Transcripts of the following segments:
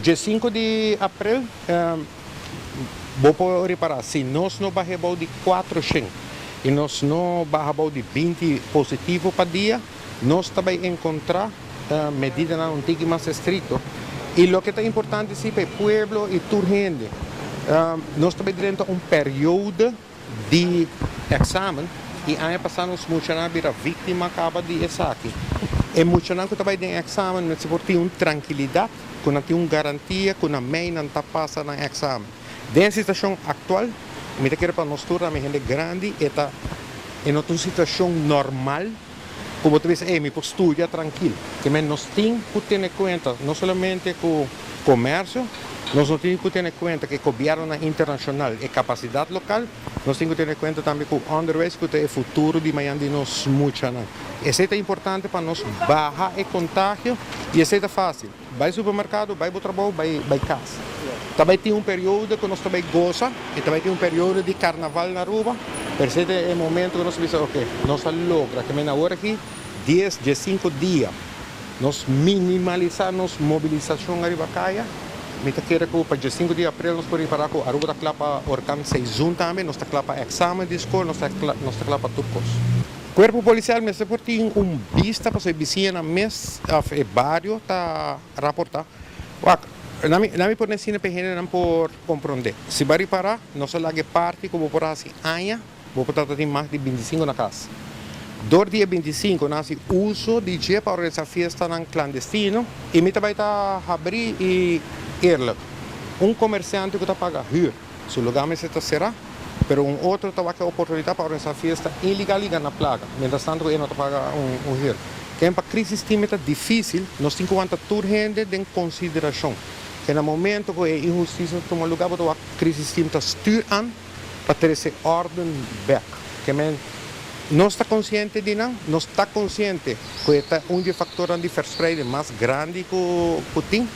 Dia 5 di april, bo por ripara, si nos no baha di 400 y nos no baha di 20 positivo pa dia, nos tambe ta encontra medida un tiki mas estricto. Y loke ta importante ta pa e pueblo y tur hende. Nos tambe den un periodo di examen y aña pasa nos muchanan a bira victima caba di esaki. E muchanan cu tambe den examen, nos por tin un trankilidad, cu nan tin un garantia cu na mei nan ta pasa na examen. Den e situacion actual, mi ta kere pa nos tur, hende grandi, ta den un situacion normal, como bo ta, mi por studia trankil. Kemen nos tin cu tene cuenta, no solamente cu comercio, nos no tin cu tene cuenta cu gobierno internacional y capacidad local, nos tin cu tene cuenta tambe cu onderwijs, cu ta e futuro di mañan di nos muchanan. Esey ta importante pa nos baha e contagio y esey ta facil. Bay supermercado, bay trabou, bay cas. Tambe tin un periodo cu nos tambe goza y tambe tin un periodo di carnaval na Aruba. Pero esey ta e momento cu nos bisa, ok, nos a logra, kemen awor aki, 10, 15 dia, nos minimalisa nos mobilisacion ariba caya. Mi ta kere cu pa 5 di april nos por prepara cu Aruba ta cla pa orkaan seizoen tambe, nos ta cla pa examen di scol, nos ta cla pa tur cos. Cuerpo policial mester por tin un bista pa e bisiña mes of e bario ta raporta. Wak, na mi por asina pa hende nan por comprende. Si bo ripara, nos a laga party como por asina aña, bo por tin mas di 25 na cas. Dor di 25, nan a haci uso di dje pa organisa fiesta nan clandestino y mi tambe ta habri y eerlijk. Un comerciante cu ta paga huur, su lugar mester ta cera, pero un otro ta cu oportunidad pa organisa fiesta ilegal y gana placa. Mientras tanto, e no ta paga un huur. Kemen pa crisis team ta dificil, nos tin cu wanta tur hende den consideracion. Cu na momento cu e inhusticia tuma lugar, e crisis team ta stuur aan pa trece orden back. Kemen nos ta consciente di nan, nos ta consciente cu ta un di e factornan di verspreiding mas grandi cu tin.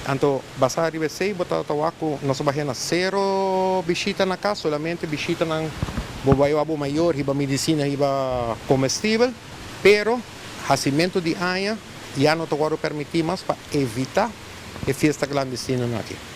Anto, basa riba esey, bo ta cu nos a na zero bishita na cas, solamente bishita nan bo bay abo mayor, hiba medicina, hiba comestibel, pero hacimento di aña ya no ta permiti mas pa evita e fiesta clandestino aki.